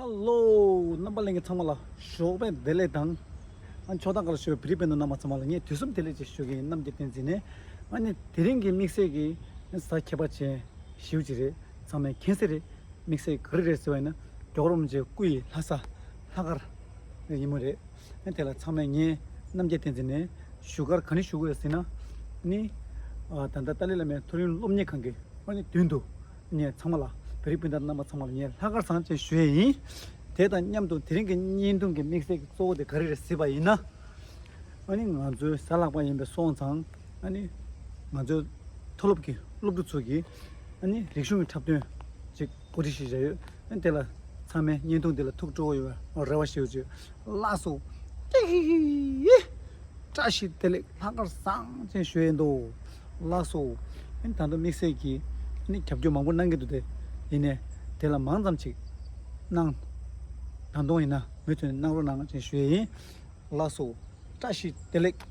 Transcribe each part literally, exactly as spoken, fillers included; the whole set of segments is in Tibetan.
ཧ་ལོ། རྣམ་པ་ལྷན་རྒྱས་ཚང་མ་ལ་ཞོགས་པའི་བདེ་ལེགས་དང་། ཨ་ཕྱོགས་མདའ་ཁ་ལ་བཞུགས་པའི་བོད་རིགས་སྤུན་ཟླ་རྣམ་པ་ཚང་མ་ལ་ངས་དུས་གསུམ་བདེ་ལེགས་ཅེས་ཞུ་གི་ཡིན། རྣམ་རྒྱལ་བསྟན་འཛིན་ནས། ཨ་ནི་དེ་རིང་གི་དམིགས་བསལ་གྱི་གཟའ་ཁྱད་པར་ཅན་ཞེ་པོ་ཅིག་རེད། ཚང་མས་མཁྱེན་གསལ་རེད། དམིགས་བསལ་ག་རེ་རེད་ཟེར་བ་ཡིན་ན། མགྱོགས་རོམ་གྱི་སྐུ་ཡི་ལྷ་ས་ལྷག་དཀར་ཡིན་མོ་རེད། ཨ་དེ་ལ་ཚང་མས་ངས་རྣམ་རྒྱལ་བསྟན་འཛིན་ནས་བཞུགས་སྒར་ག་ནས་ཞུ་དགོས་ཟེར་ན། ནི་ཨ་ད་ལྟ་ཏཱ་ལའི་བླ་མའི་མཐོ་རིམ་སློབ་གཉེར་ཁང་གི་ཨ་ནི་མདུན་དུ། ངས་ཚང་མ་ལ་བོད་རིགས་སྤུན་ཟླ་རྣམ་པ་ཚང་མ་ལ་ངས་ལྷག་དཀར་བཟང་ཅེས་ཞུ་ཡས་ཡིན། དེ་དང་མཉམ་དུ་དེ་རིང་གི་བརྙན་ཐུང་གི་དམིགས་བསལ་གྱི་གཙོ་བོ་དེ་ག་རེ་རེད་ཟེར་བ་ཡིན་ན། ཨ་ནི་ང་ཚོའི་གཟའ་ལྷག་པ་ཡིན་པའི་སོང་ཙང་། ཨ་ནི་ང་ཚོའི་མཐོ་སློབ་ཀྱི་སློབ་ཕྲུག་ཚོ་གིས་ཨ་ནི་རིག་གཞུང་གི་འཁྲབ་སྟོན་ཅིག་གོ་སྒྲིག་ཞིག་བྱས་ཡོད། ཨ་ནི་དེ་ལ་ཚང་མས་བརྙན་ཐུང་འདི་ལ་ཐུགས་སྤྲོ་བོ་ཡོད་པའི་རེ་བ་ཞུ་ཅིག་ལགས་སོ། ཀྱེ་ཧི་ཧི། བཀྲ་ཤིས་བདེ་ལེགས། ལྷག་དཀར་བཟང་ཅེས་ཞུ་ཡས་འདུག་ལགས་སོ། ཨ་ནི་ད་དུང་དམིགས་བསལ་གྱིས་ཨ་ནི་རྒྱབ་སྐྱོར་མང་པོ་གནང་གི་འདུག་དེ་ཡིན་ནའི་དེ་ལ་མང་ཙམ་ཅིག་གནང་། ད་དུང་ཡིན་ན་མུ་མཐུད་གནང་རོགས་གནང་ཅེས་ཞུ་ཡས་ཡིན། ལགས་སོ། བཀྲ་ཤིས་བདེ་ལེགས།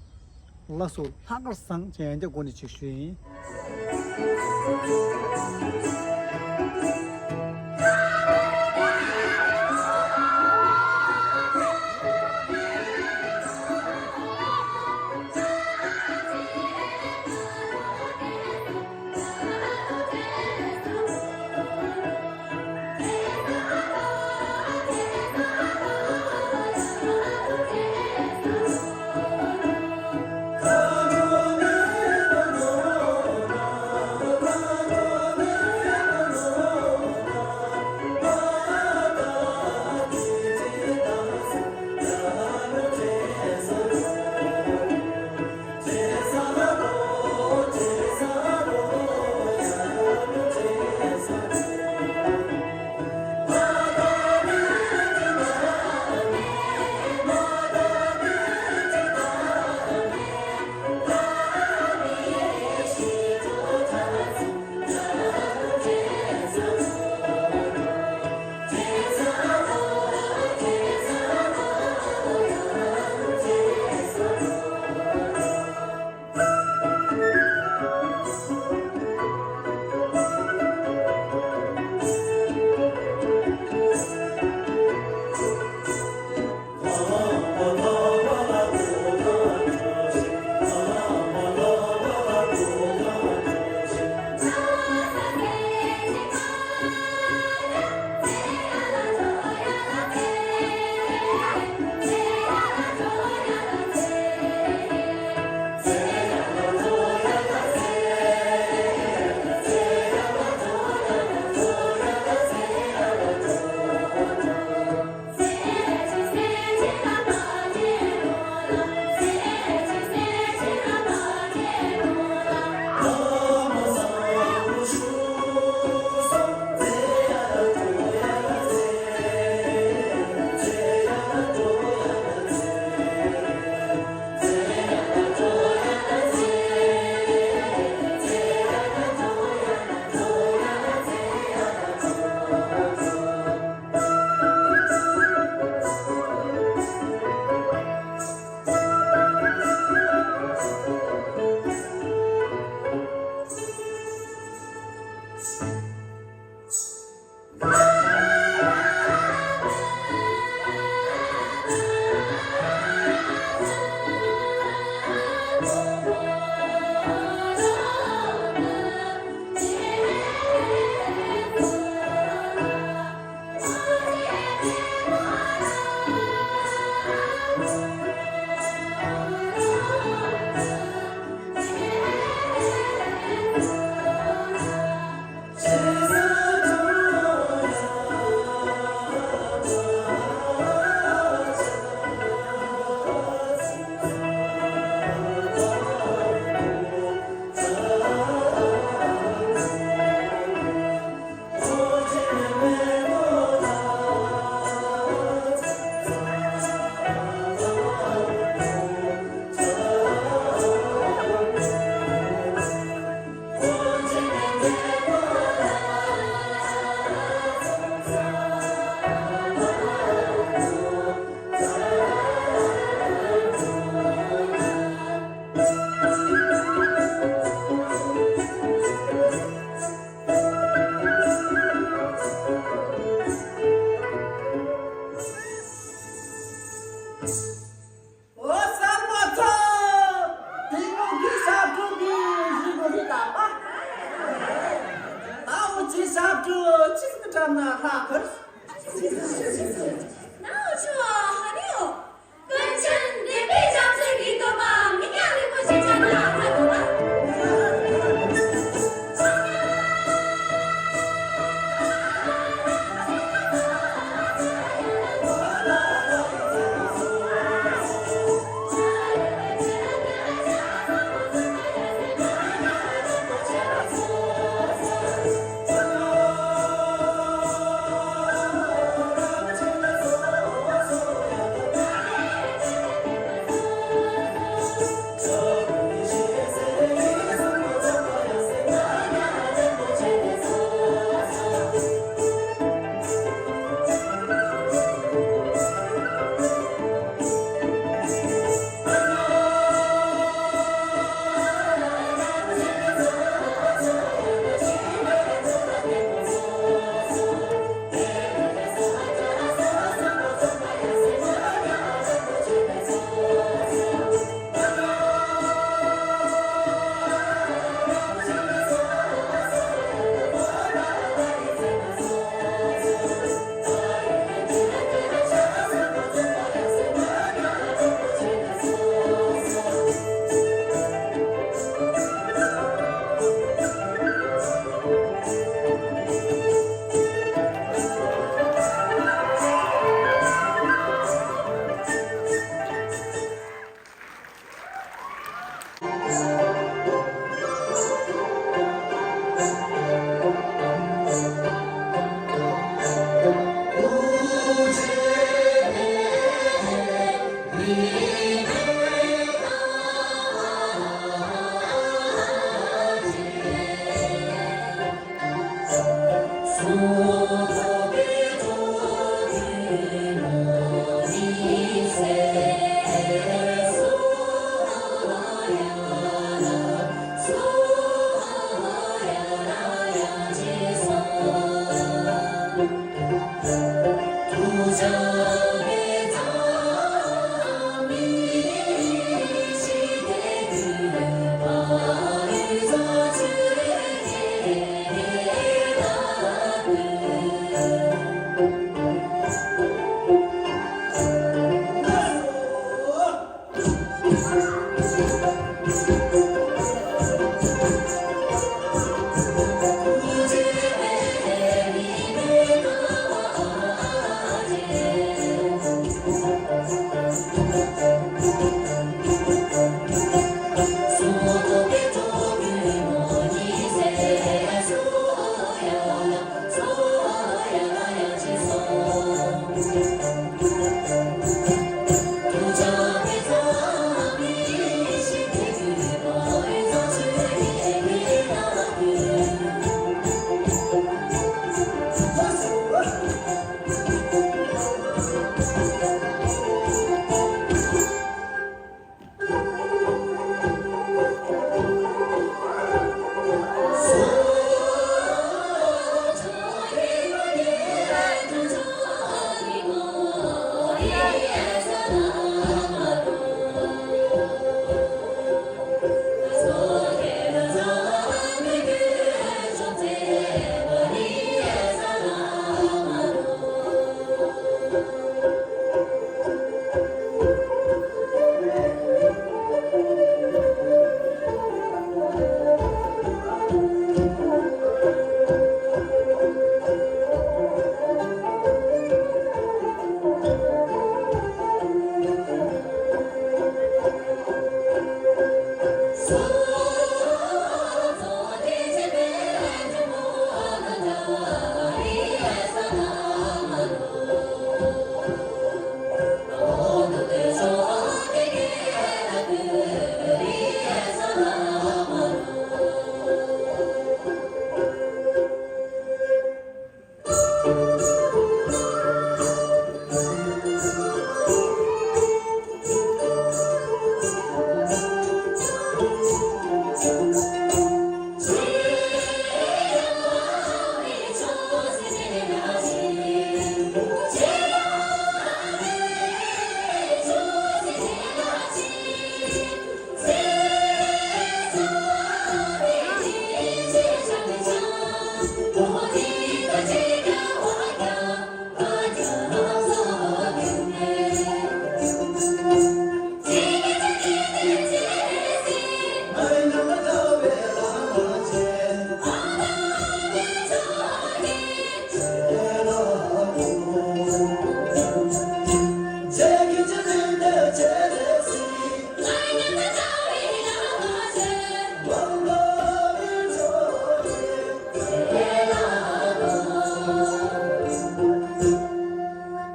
ལགས་སོ། ལྷག་དཀར་བཟང་ཅེས་ཡང་བསྐྱར་སྒོ་ནས་ཅིག་ཞུ་ཡས་ཡིན།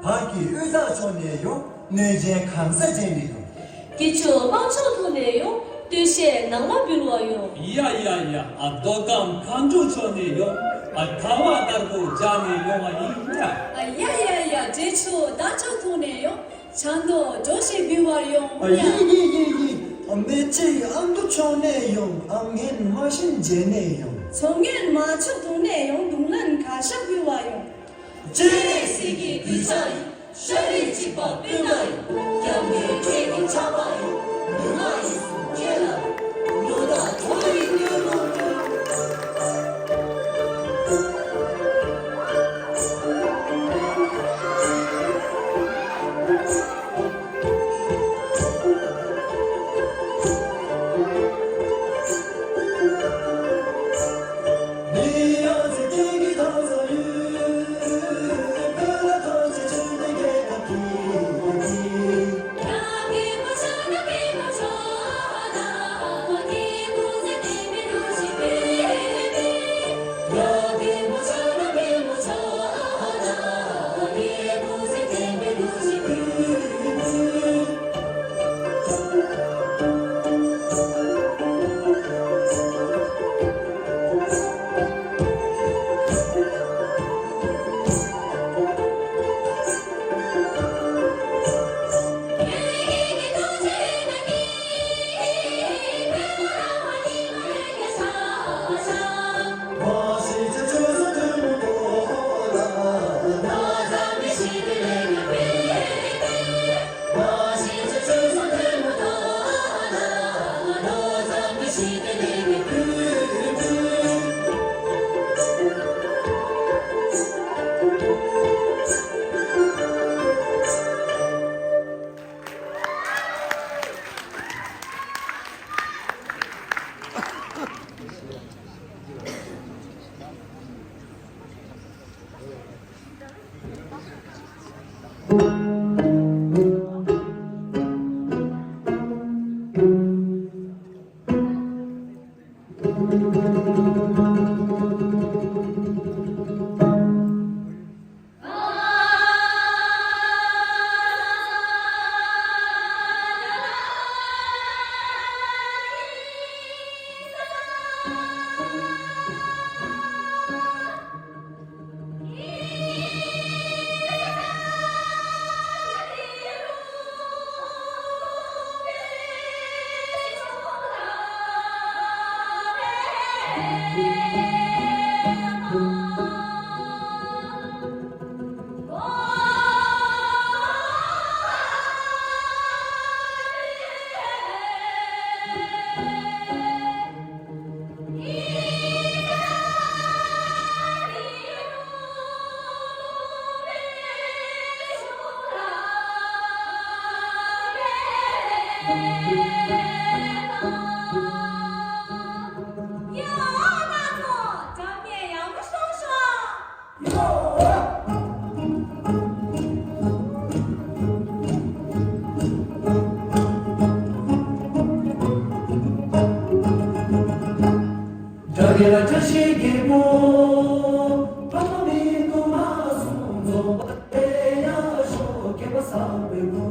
བར་གྱི་དབུས་གཙང་ཕྱོགས་ནས་ཡོང་། གནོད་སྦྱིན་གང་ཟག་ཅན་ནས་ཡོང་། སྐྱིད་ཆུ་དམར་ཕྱོགས་ཐོག་ནས་ཡོང་། སྟོད་གཞས་ནང་མ་འབུལ་བར་ཡོང་། ཡ་ཡ་ཡ། ཨ། མདོ་ཁམས་མཁའ་འགྲོ་ཕྱོགས་ནས་ཡོང་། ཨ། ཁ་བ་དཀར་པོ་རྒྱ་ནས་ཡོང་བ་ཡིན་ཡ། ཨ། ཡ་ཡ་ཡ། འབྲས་ཆུ་རྟ་མཆོག་ཐོག་ནས་ཡོང་། ཆང་ཐོག་སྒྲོ་ཞིག་འབུལ་བར་ཡོང་། ཨ། ཡ། ཡིན་ཡིན་ཡིན་ཡིན། ཨ། སྨད་ཆུའི་ཨ་མདོ་ཕྱོགས་ནས་ཡོང་། ཨ་ངན་མ་ཤིན་རྗེས་ནས་ཡོང་། མཚོ་སྔོན་མ་ཕྱོགས་ཐོག་ནས་ཡོང་། རྡུང་ལེན་ཁ་ཤགས་འབུལ་བར་ཡོང་། སྤྱན་རས་གཟིགས་ཀྱི་གདུལ་བྱ་ཡིན། ཤ་རུས་གཅིག་པ་སྤུན་ཟླ་ཡིན། སྐྱབས་མགོན་ཁྱེད་ཀྱི་ཆགས་པ་ཡིན། མི་མ་ཡིན་གསུམ་ཁྱེད་ལ་ལོ་ཟླ་དྲུག་ཡི་སྟོད་ལུང་སྟོན། བཀྲ་ཤིས་རྒྱལ་པོ། ཕ་མ་མི་དུ་མ་གསུམ་འཛོམས་པ་རེ་ཡ་ཤོག་སྐལ་བ་བཟང་པོའི་བུ།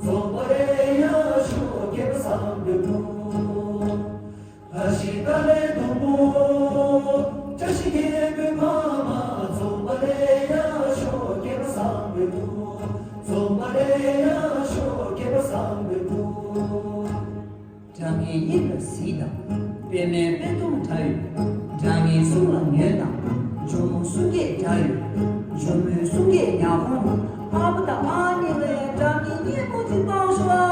འཛོམས་པ་རེ་ཡ་ཤོག་སྐལ་བ་བཟང་པོའི་བུ། ཕ་ཤི་ཏ་ལེ་དུ་བུ། བཀྲ་ཤིས་རྒྱལ་པོའི་ཕ་མ། འཛོམས་པ་རེ་ཡ་ཤོག་སྐལ་བ་བཟང་པོའི་བུ། འཛོམས་པ་རེ་ཡ་ཤོག་སྐལ་བ་བཟང་པོའི་བུ། སྒྲ་སྙན་དབྱིངས་ལ་གཟིགས་དང་། པདྨའི་པད་སྡོང་འདྲ་ཡོད། སྒྲ་སྙན་གསུང་ལ་ཉོན་དང་། ཇོ་མོ་གསུང་སྐད་འདྲ་ཡོད། ཇོ་མོའི་གསུང་སྐད་ཉག་ཧོང་། ཨ་ཕ་དང་ཨ་ནེ་ལ་སྒྲ་སྙན་སྙན་པོ་ཅིག་གཏོང་ཤོག་ཨ།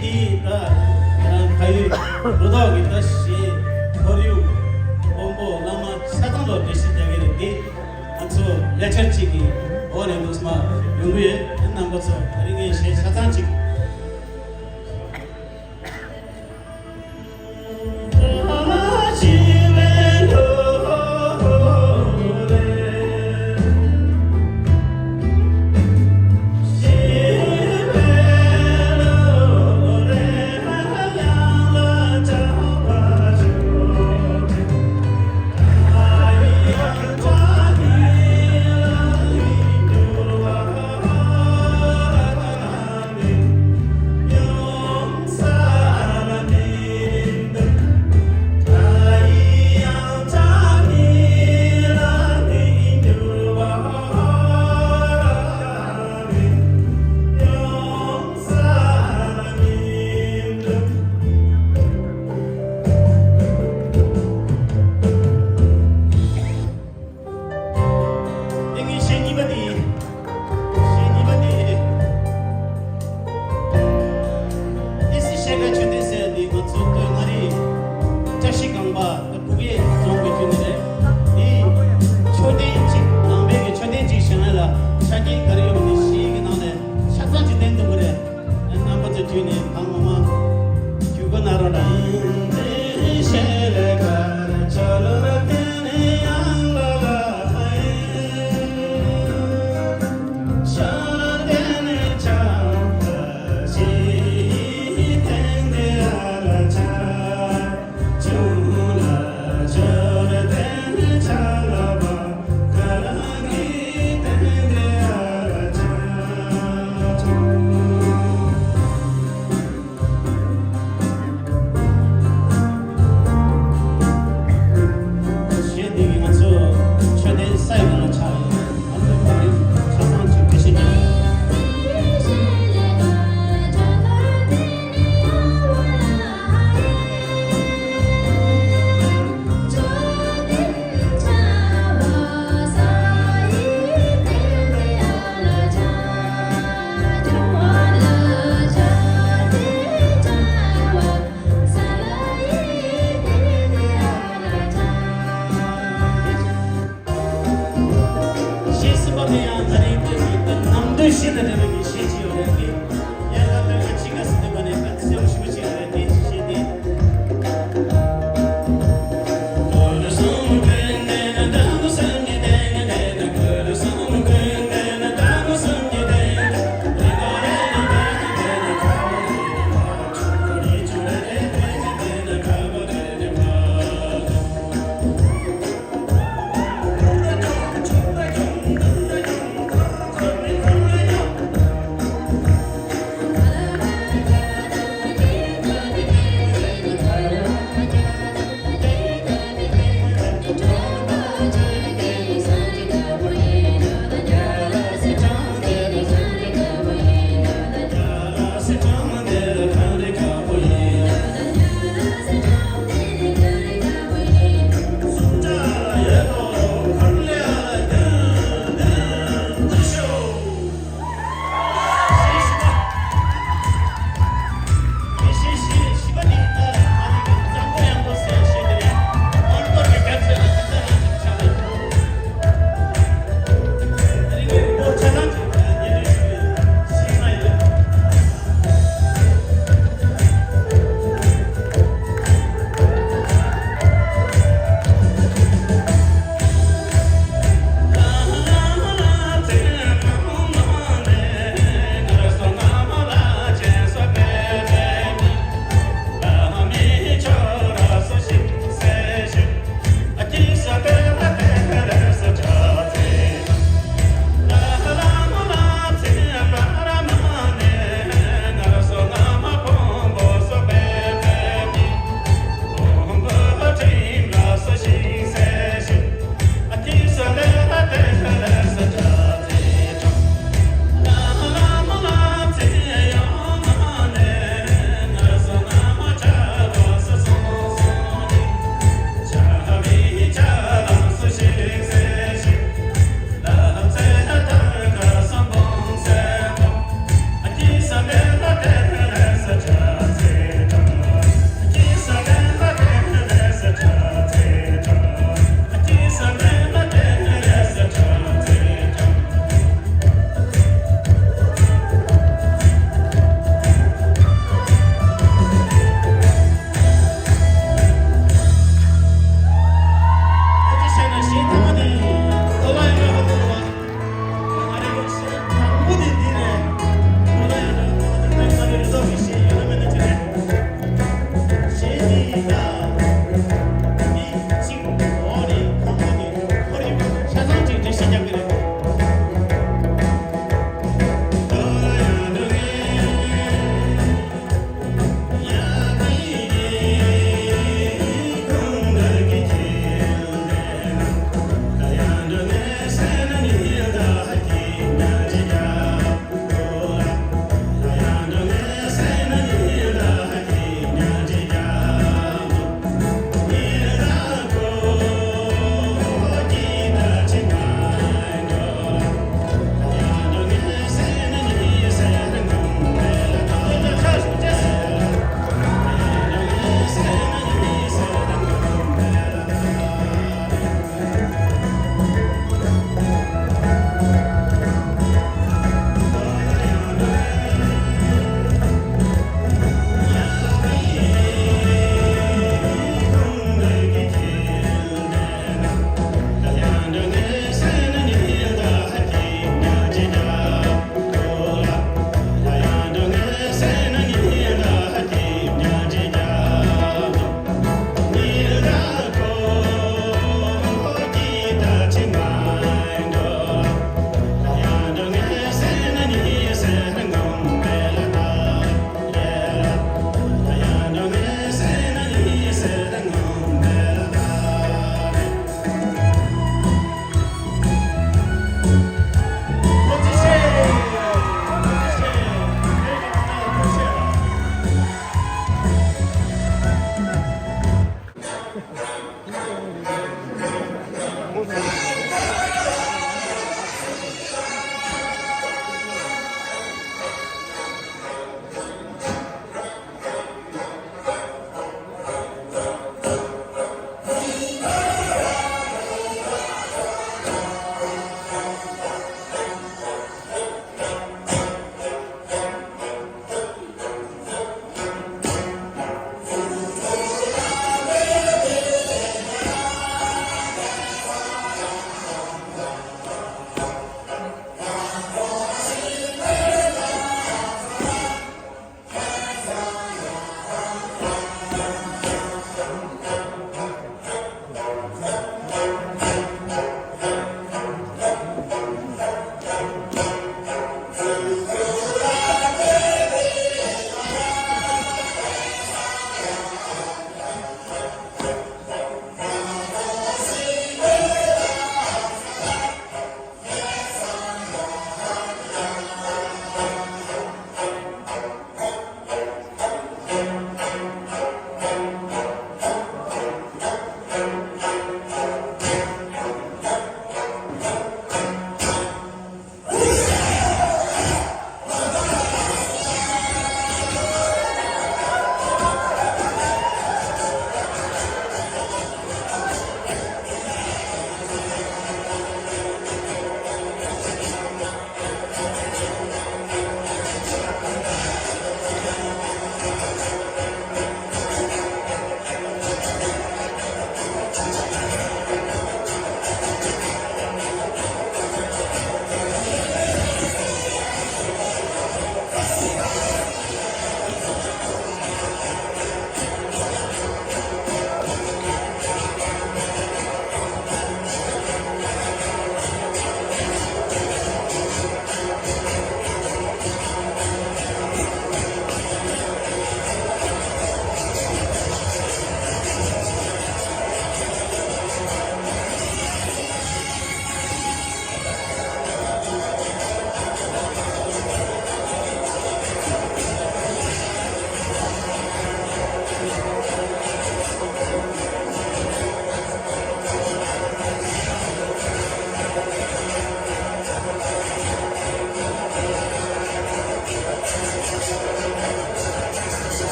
འདི་ད་ང་རང་ཕ་ཡུལ་རུ་ཐོག་གི་ད་གཞས་ཁོར་ཡུག་དཔོན་པོ་བླ་མ་ཆ་ཚང་ལ་འགྲེལ་བཤད་རྒྱག་གི་རེད། འདི་ང་ཚོ་ལེགས་སྦྱར་གཅིག་གི་འོག་ནས་འདུག་སེ་མར་ཡོང་གི་ཡོད། རྣམ་པ་ཚོ་ད་རིང་ངས་གཞས་ཆ་ཚང་གཅིག་